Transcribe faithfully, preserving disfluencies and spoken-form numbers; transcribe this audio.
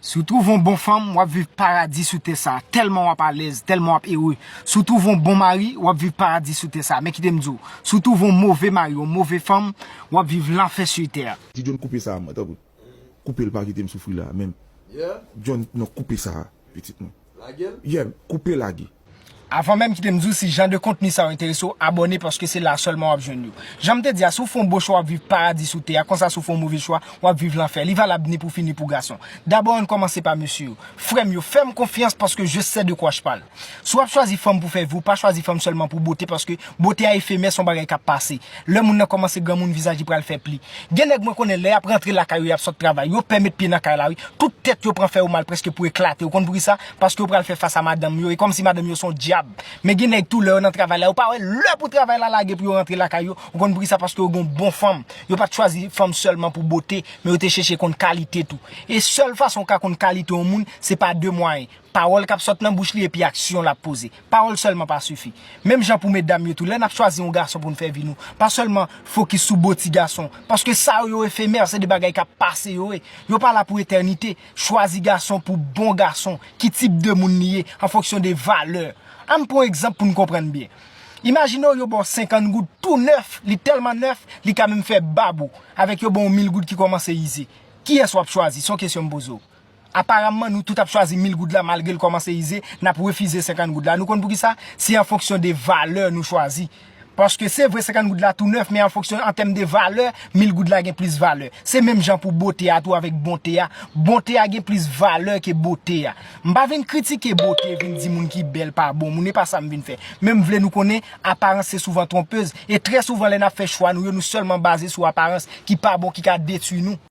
Si w twouve yon bon fanm, w ap viv paradi sou tè sa a. Tèlman w ap alèz, tèlman w ap ere. Si w twouve yon bon mari, w ap viv paradi sou tè sa a. Men kite m di w, si w twouve yon move mari, yon move fanm, w ap viv lanfè sou tè a. Ti John, koupe sa a, mwen, tanpri. Koupe l, pa kite m soufri la menm. Yeah. John, non, koupe sa a, pitit mwen. Lage l. Yeah, koupe, lage. Avan menm kite m di w, si jan de kontni sa yo enterese w, abòne, paske se la sèlman w ap jwenn yo. Jan m te di a, si w fè yon bon chwa, w ap viv paradi sou tè a, konsa si w fè yon move chwa, w ap viv lanfè. Li valab ni pou fi ni pou gason. Dabò, ann kòmanse pa mesye yo. Frè m yo, fè m konfyans, paske je sais de quoi je parle. Si w ap chwazi fanm pou fè vi w, pa chwazi fanm sèlman pou bote, paske bote a efemè, se yon bagay k ap pase. Lè moun nan kòmanse granmoun, vizaj li pral fè pli. Gen nèg mwen konnen, lè y ap rantre lakay yo, y ap sot travay, yo pè met pye nan kay la, wi. Tout tèt yo pran fè yo mal, prèske pou eklate. Ou konn poukisa? Paske yo pral fè fas a madanm yo, e kòmsi madanm yo se yon dyab. Men gen nèg tou, lè yo nan travay la, yo pa wè lè pou travay la lage pou yo rantre lakay yo. Ou konn poukisa? Paske yo gen yon bon fanm. Yo pa t chwazi fanm sèlman pou bote, men yo te chèche konn kalite tou. E sèl fason w ka konn kalite yon moun, se pa de mwayen. Pawòl k ap sot nan bouch li epi aksyon l ap poze. Pawòl sèlman pa sifi. Menm jan pou medam yo tou, lè n ap chwazi yon gason pou n fè vi nou, pa sèlman fokis sou bo ti gason, paske sa yo, yo efemè, se de bagay k ap pase yo ye. Yo pa la pou etènite. Chwazi gason pou bon gason, ki tip de moun li ye, an fonksyon de valè. Ann pran yon egzanp pou n konprann byen. Imajine w yo ba w senkant goud tou nèf, li tèlman nèf, li ka menm fè bab ou. Avèk yo ba w mil goud ki kòmanse ize. Kiyès w ap chwazi? Se yon kesyon m poze w. Aparamman, nou tout ap chwazi mil goud la, malgre l kòmanse ize, n ap refize senkant goud la. Nou konn poukisa? Se an fonksyon de valè nou chwazi. Paske se vre, senkant goud la tou nèf, men an fonksyon, an tèm de valè, mil goud la gen plis valè. Se menm jan pou bote a tou avèk bonte a. Bonte a gen plis valè ke bote a. M pa vin kritike bote, vin di moun ki bèl pa bon moun, e pa sa m vin fè. Men m vle nou konnen, aparans se souvan twonpez. E trè souvan, lè n ap fè chwa nou yo, nou sèlman baze sou aparans ki pa bon, ki ka detwi nou.